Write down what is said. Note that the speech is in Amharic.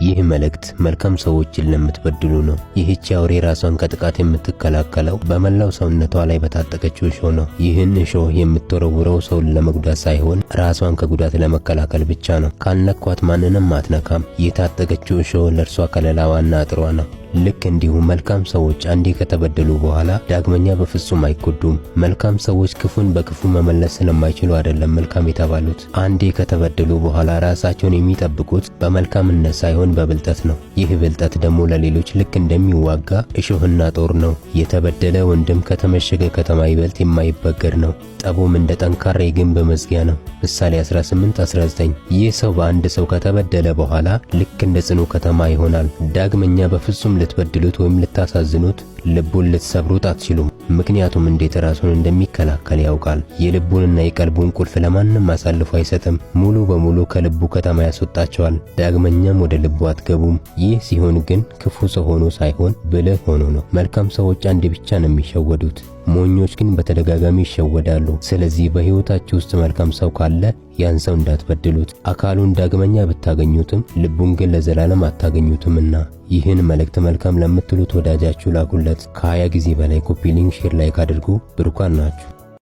ይህ መልእክት መልካም ሰዎችን ለምትበድሉ ነው። ይህች አውሬ ራሷን ከጥቃት የምትከላከለው በመላው ሰውነቷ ላይ በታጠቀችው እሾህ ነው። ይህን እሾህ የምትወረውረው ሰውን ለመጉዳት ሳይሆን ራሷን ከጉዳት ለመከላከል ብቻ ነው። ካልነኳት ማንንም አትነካም። የታጠቀችው እሾህ ለእርሷ ከለላዋና አጥሯ ነው። ልክ እንዲሁ መልካም ሰዎች አንዴ ከተበደሉ በኋላ ዳግመኛ በፍጹም አይጎዱም። መልካም ሰዎች ክፉን በክፉ መመለስ ስለማይችሉ አይደለም መልካም የተባሉት። አንዴ ከተበደሉ በኋላ ራሳቸውን የሚጠብቁት በመልካምነት ሳይሆን በብልጠት ነው። ይህ ብልጠት ደግሞ ለሌሎች ልክ እንደሚዋጋ እሾህና ጦር ነው። የተበደለ ወንድም ከተመሸገ ከተማ ይበልጥ የማይበገር ነው። ጠቡም እንደ ጠንካራ የግንብ መዝጊያ ነው። ምሳሌ 18:19። ይህ ሰው በአንድ ሰው ከተበደለ በኋላ ልክ እንደ ጽኑ ከተማ ይሆናል። ዳግመኛ በፍጹም ልትበድሉት ወይም ልታሳዝኑት፣ ልቡን ልትሰብሩት አትችሉም። ምክንያቱም እንዴት ራሱን እንደሚከላከል ያውቃል። የልቡንና የቀልቡን ቁልፍ ለማንም አሳልፎ አይሰጥም። ሙሉ በሙሉ ከልቡ ከተማ ያስወጣቸዋል። ዳግመኛም ወደ ልቡ አትገቡም። ይህ ሲሆን ግን ክፉ ሰው ሆኖ ሳይሆን ብልህ ሆኖ ነው። መልካም ሰዎች አንዴ ብቻ ነው የሚሸወዱት። ሞኞች ግን በተደጋጋሚ ይሸወዳሉ። ስለዚህ በሕይወታችሁ ውስጥ መልካም ሰው ካለ ያን ሰው እንዳትበድሉት። አካሉን ዳግመኛ ብታገኙትም ልቡን ግን ለዘላለም አታገኙትምና። ይህን መልእክት መልካም ለምትሉት ወዳጃችሁ ላኩለት። ከ20 ጊዜ በላይ copy link፣ share፣ like አድርጉ። ብሩካን ናችሁ።